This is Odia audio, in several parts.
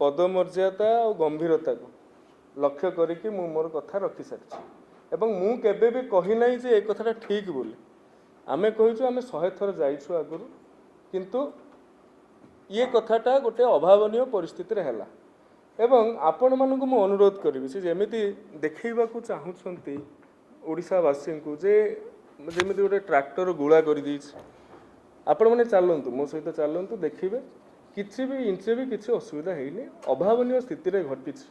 ପଦମର୍ଯ୍ୟାଦା ଆଉ ଗମ୍ଭୀରତାକୁ ଲକ୍ଷ୍ୟ କରିକି ମୁଁ ମୋର କଥା ରଖିସାରିଛି ଏବଂ ମୁଁ କେବେ ବି କହିନାହିଁ ଯେ ଏ କଥାଟା ଠିକ୍ ବୋଲି। ଆମେ କହିଛୁ, ଆମେ 100 ଥର ଯାଇଛୁ ଆଗରୁ, କିନ୍ତୁ ଇଏ କଥାଟା ଗୋଟେ ଅଭାବନୀୟ ପରିସ୍ଥିତିରେ ହେଲା। ଏବଂ ଆପଣମାନଙ୍କୁ ମୁଁ ଅନୁରୋଧ କରିବି, ସେ ଯେମିତି ଦେଖେଇବାକୁ ଚାହୁଁଛନ୍ତି ଓଡ଼ିଶାବାସୀଙ୍କୁ ଯେ ଯେମିତି ଗୋଟେ ଟ୍ରାକ୍ଟର ଗୁଳା କରିଦେଇଛି, ଆପଣମାନେ ଚାଲନ୍ତୁ, ମୋ ସହିତ ଚାଲନ୍ତୁ, ଦେଖିବେ କିଛି ବି ଇଞ୍ଚେ ବି କିଛି ଅସୁବିଧା ହେଇନି। ଅଭାବନୀୟ ସ୍ଥିତିରେ ଘଟିଛି,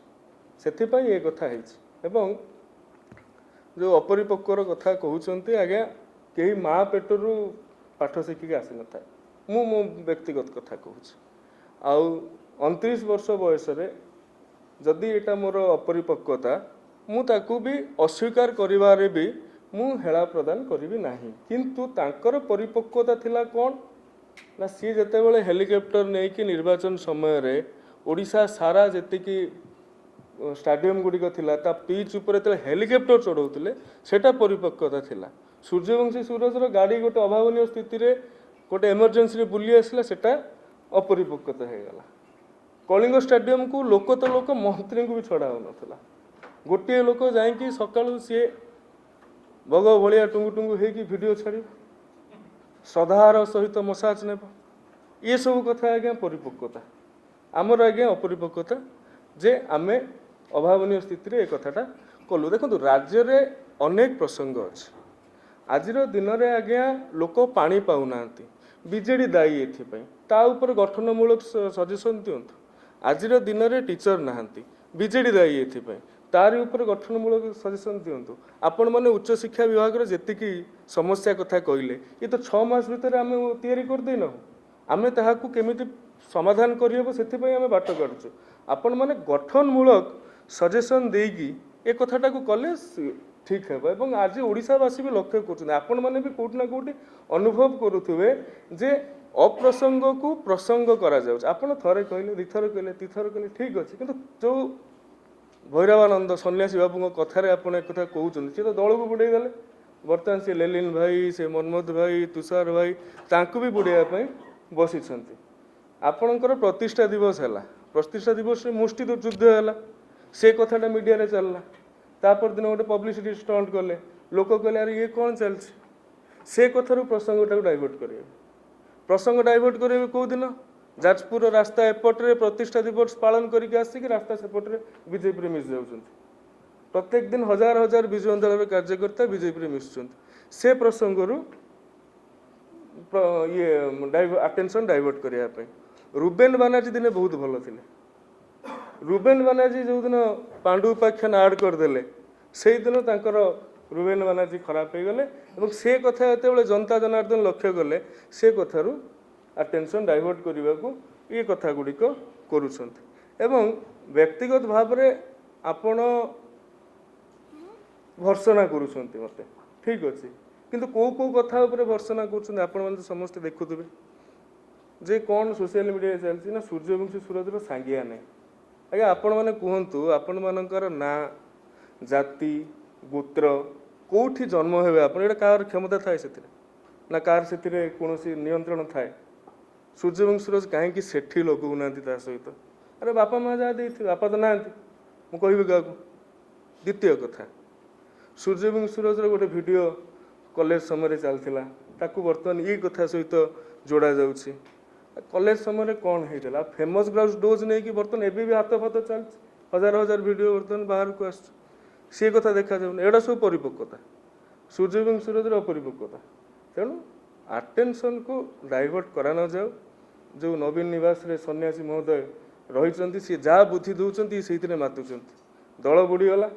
ସେଥିପାଇଁ ଏ କଥା ହେଇଛି। ଏବଂ ଯେଉଁ ଅପରିପକ୍ୱର କଥା କହୁଛନ୍ତି ଆଜ୍ଞା, କେହି ମା ପେଟରୁ ପାଠ ଶିଖିକି ଆସିନଥାଏ। ମୁଁ ମୋ ବ୍ୟକ୍ତିଗତ କଥା କହୁଛି। ଆଉ 29 ବର୍ଷ ବୟସରେ ଯଦି ଏଇଟା ମୋର ଅପରିପକ୍ୱତା, ମୁଁ ତାକୁ ବି ଅସ୍ୱୀକାର କରିବାରେ ବି ମୁଁ ହେଳା ପ୍ରଦାନ କରିବି ନାହିଁ। କିନ୍ତୁ ତାଙ୍କର ପରିପକ୍ୱତା ଥିଲା କ'ଣ ନା, ସିଏ ଯେତେବେଳେ ହେଲିକପ୍ଟର ନେଇକି ନିର୍ବାଚନ ସମୟରେ ଓଡ଼ିଶା ସାରା ଯେତିକି ଷ୍ଟାଡିୟମ ଗୁଡ଼ିକ ଥିଲା, ତା ପିଚ୍ ଉପରେ ଯେତେବେଳେ ହେଲିକପ୍ଟର ଚଢ଼ଉଥିଲେ, ସେଇଟା ପରିପକ୍ୱତା ଥିଲା। ସୂର୍ଯ୍ୟବଂଶୀ ସୂରଜର ଗାଡ଼ି ଗୋଟେ ଅଭାବନୀୟ ସ୍ଥିତିରେ ଗୋଟେ ଏମର୍ଜେନ୍ସିରେ ବୁଲି ଆସିଲା, ସେଇଟା ଅପରିପକ୍ୱତା ହେଇଗଲା। କଳିଙ୍ଗ ଷ୍ଟାଡିୟମକୁ ଲୋକ ତ ଲୋକ, ମନ୍ତ୍ରୀଙ୍କୁ ବି ଛଡ଼ା ହେଉନଥିଲା। ଗୋଟିଏ ଲୋକ ଯାଇକି ସକାଳୁ ସିଏ ବଗ ଭଳିଆ ଟୁଙ୍ଗୁ ଟୁଙ୍ଗୁ ହେଇକି ଭିଡ଼ିଓ ଛାଡ଼ିବ, ଶ୍ରଦ୍ଧାର ସହିତ ମସାଜ ନେବ, ଏସବୁ କଥା ଆଜ୍ଞା ପରିପକ୍ୱତା? ଆମର ଆଜ୍ଞା ଅପରିପକ୍ୱତା ଯେ ଆମେ ଅଭାବନୀୟ ସ୍ଥିତିରେ ଏ କଥାଟା କଲୁ। ଦେଖନ୍ତୁ, ରାଜ୍ୟରେ ଅନେକ ପ୍ରସଙ୍ଗ ଅଛି। ଆଜିର ଦିନରେ ଆଜ୍ଞା ଲୋକ ପାଣି ପାଉନାହାନ୍ତି, ବିଜେଡ଼ି ଦାୟୀ ଏଥିପାଇଁ, ତା ଉପରେ ଗଠନମୂଳକ ସଜେସନ୍ ଦିଅନ୍ତୁ। ଆଜିର ଦିନରେ ଟିଚର ନାହାନ୍ତି, ବିଜେଡ଼ି ଦାୟୀ ଏଥିପାଇଁ, ତାରି ଉପରେ ଗଠନମୂଳକ ସଜେସନ୍ ଦିଅନ୍ତୁ। ଆପଣମାନେ ଉଚ୍ଚଶିକ୍ଷା ବିଭାଗର ଯେତିକି ସମସ୍ୟା କଥା କହିଲେ, ଏ ତ 6 ମାସ ଭିତରେ ଆମେ ତିଆରି କରିଦେଇନାହୁଁ। ଆମେ ତାହାକୁ କେମିତି ସମାଧାନ କରିହେବ, ସେଥିପାଇଁ ଆମେ ବାଟ କାଢୁଛୁ। ଆପଣମାନେ ଗଠନମୂଳକ ସଜେସନ୍ ଦେଇକି ଏ କଥାଟାକୁ କଲେ ଠିକ୍ ହେବ। ଏବଂ ଆଜି ଓଡ଼ିଶାବାସୀ ବି ଲକ୍ଷ୍ୟ କରୁଛନ୍ତି, ଆପଣମାନେ ବି କେଉଁଠି ନା କେଉଁଠି ଅନୁଭବ କରୁଥିବେ ଯେ ଅପ୍ରସଙ୍ଗକୁ ପ୍ରସଙ୍ଗ କରାଯାଉଛି। ଆପଣ ଥରେ କହିଲେ, ଦୁଇଥର କହିଲେ, ତିନିଥର କହିଲେ, ଠିକ୍ ଅଛି। କିନ୍ତୁ ଯେଉଁ ଭୈରବାନନ୍ଦ ସନ୍ନ୍ୟାସୀ ବାବୁଙ୍କ କଥାରେ ଆପଣ ଏକଥା କହୁଛନ୍ତି, ସିଏ ତ ଦଳକୁ ବୁଡ଼େଇ ଦେଲେ। ବର୍ତ୍ତମାନ ସେ ଲେଲିନ ଭାଇ, ସେ ମନ୍ମଥ ଭାଇ, ତୁଷାର ଭାଇ, ତାଙ୍କୁ ବି ବୁଡ଼େଇବା ପାଇଁ ବସିଛନ୍ତି। ଆପଣଙ୍କର ପ୍ରତିଷ୍ଠା ଦିବସ ହେଲା, ପ୍ରତିଷ୍ଠା ଦିବସରେ ମୁଷ୍ଟି ଯୁଦ୍ଧ ହେଲା, ସେ କଥାଟା ମିଡ଼ିଆରେ ଚାଲିଲା। ତା ପରଦିନ ଗୋଟେ ପବ୍ଲିସିଟି ଷ୍ଟଣ୍ଟ କଲେ, ଲୋକ କହିଲେ, "ଆରେ, ଇଏ କ'ଣ ଚାଲିଛି?" ସେ କଥାରୁ ପ୍ରସଙ୍ଗଟାକୁ ଡାଇଭର୍ଟ କରିବେ। ପ୍ରସଙ୍ଗ ଡାଇଭର୍ଟ କରିବେ କେଉଁ ଦିନ? ଯାଜପୁରର ରାସ୍ତା ଏପଟରେ ପ୍ରତିଷ୍ଠା ଦିବସ ପାଳନ କରିକି ଆସିକି ରାସ୍ତା ସେପଟରେ ବିଜେପିରେ ମିଶି ଯାଉଛନ୍ତି। ପ୍ରତ୍ୟେକ ଦିନ ହଜାର ହଜାର ବିଜୁ ଜନତା ଦଳର କାର୍ଯ୍ୟକର୍ତ୍ତା ବିଜେପିରେ ମିଶୁଛନ୍ତି। ସେ ପ୍ରସଙ୍ଗରୁ ଇଏ ଆଟେନସନ୍ ଡାଇଭର୍ଟ କରିବା ପାଇଁ। ରୁବେନ ବାନାର୍ଜୀ ଦିନେ ବହୁତ ଭଲ ଥିଲେ। ରୁବେନ ବାନାର୍ଜୀ ଯେଉଁଦିନ ପାଣ୍ଡୁ ଉପାଖ୍ୟାନ ଆଡ଼୍ କରିଦେଲେ, ସେଇଦିନ ତାଙ୍କର ରୁବେନ ବାନାର୍ଜୀ ଖରାପ ହେଇଗଲେ। ଏବଂ ସେ କଥା ଯେତେବେଳେ ଜନତା ଜନାର୍ଦ୍ଦନ ଲକ୍ଷ୍ୟ କଲେ, ସେ କଥାରୁ ଆଟେନସନ୍ ଡାଇଭର୍ଟ କରିବାକୁ ଏ କଥା ଗୁଡ଼ିକ କରୁଛନ୍ତି। ଏବଂ ବ୍ୟକ୍ତିଗତ ଭାବରେ ଆପଣ ଭର୍ତ୍ସନା କରୁଛନ୍ତି ମୋତେ, ଠିକ୍ ଅଛି। କିନ୍ତୁ କେଉଁ କେଉଁ କଥା ଉପରେ ଭର୍ତ୍ସନା କରୁଛନ୍ତି, ଆପଣମାନେ ତ ସମସ୍ତେ ଦେଖୁଥିବେ ଯେ କ'ଣ ସୋସିଆଲ ମିଡ଼ିଆରେ ଚାଲିଛି ନା, ସୂର୍ଯ୍ୟବଂଶୀ ସୂରଜର ସାଙ୍ଗିଆ ନାହିଁ। ଆଜ୍ଞା, ଆପଣମାନେ କୁହନ୍ତୁ, ଆପଣମାନଙ୍କର ନାଁ, ଜାତି, ଗୋତ୍ର, କେଉଁଠି ଜନ୍ମ ହେବେ ଆପଣ, ଏଇଟା କାହାର କ୍ଷମତା ଥାଏ ସେଥିରେ ନା କାହାର ସେଥିରେ କୌଣସି ନିୟନ୍ତ୍ରଣ ଥାଏ? ସୂର୍ଯ୍ୟବଂଶୀ ସୂରଜ କାହିଁକି ସେଠି ଲଗାଉନାହାନ୍ତି ତା ସହିତ? ଆରେ, ବାପା ମା ଯାହା ଦେଇଥିବେ, ବାପା ତ ନାହାନ୍ତି, ମୁଁ କହିବି କାହାକୁ? ଦ୍ୱିତୀୟ କଥା, ସୂର୍ଯ୍ୟବଂଶୀ ସୂରଜର ଗୋଟେ ଭିଡ଼ିଓ କଲେଜ ସମୟରେ ଚାଲିଥିଲା, ତାକୁ ବର୍ତ୍ତମାନ ଏଇ କଥା ସହିତ ଯୋଡ଼ା ଯାଉଛି। କଲେଜ ସମୟରେ କ'ଣ ହେଇଥିଲା? ଫେମସ୍ ଗ୍ରାଉସ୍ ଡୋଜ୍ ନେଇକି ବର୍ତ୍ତମାନ ଏବେ ବି ହାତ ଫାତ ଚାଲିଛି, ହଜାର ହଜାର ଭିଡ଼ିଓ ବର୍ତ୍ତମାନ ବାହାରକୁ ଆସୁଛି, ସେ କଥା ଦେଖାଯାଉନି। ଏଗୁଡ଼ା ସବୁ ପରିପକ୍ୱତା? ସୂର୍ଯ୍ୟବଂଶୀ ସୂରଜର ଅପରିପକ୍ୱତା। ତେଣୁ ଆଟେନସନ୍କୁ ଡାଇଭର୍ଟ କରା ନଯାଉ। ଯେଉଁ ନବୀନ ନିବାସରେ ସନ୍ନ୍ୟାସୀ ମହୋଦୟ ରହିଛନ୍ତି, ସିଏ ଯାହା ବୁଦ୍ଧି ଦେଉଛନ୍ତି, ସେଇଥିରେ ମାତୁଛନ୍ତି। ଦଳ ବୁଡ଼ିଗଲା,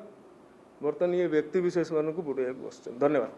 ବର୍ତ୍ତମାନ ଇଏ ବ୍ୟକ୍ତି ବିଶେଷମାନଙ୍କୁ ବୁଡ଼େଇବାକୁ ବସିଛନ୍ତି। ଧନ୍ୟବାଦ।